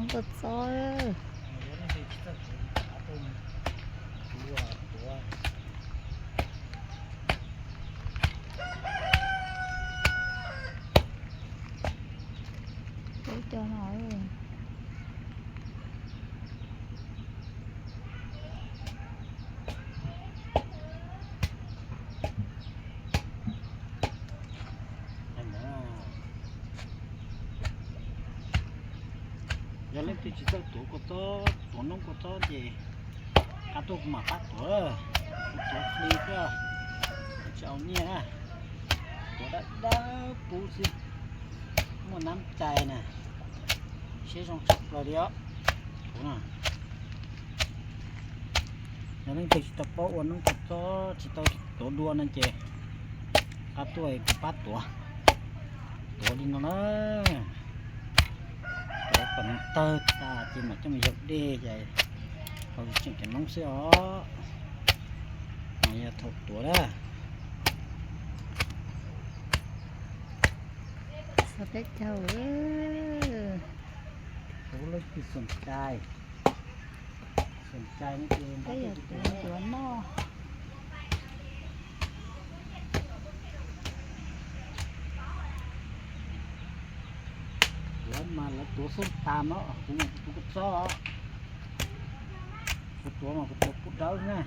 Tuaj txob. Peb cov no. Yog leej twg tsis txawj tuav kua txob, tuav noob kua txob ces qab tuaj kuv mam pab tuav, kuv tuav fli xwb, tsis au nyiaj na. Tuav dawb dawb pub xwb, muaj nab cai na, siab zoo tshaj plaws li os. Kuv no, yog leej twg tsis tau paub ua noob kua txob, tsis tau tuav dua no ces qab tuaj kuv pab tuav. Tuav li no na, tuav kom nws tawg tas ces mam coj mus yau dej ces haus tseem cov noob xwb os. Mas yog thaum tuav na. Xav teb chaws, leej twg xoom cai, xoom cai no ces peb yuav tuav ncuav noj. Lawv mas lawv tuav xwb tas no, kuv mas kuv tuav kua txob. Kuv tuav mas kuv tuav pub dawb na.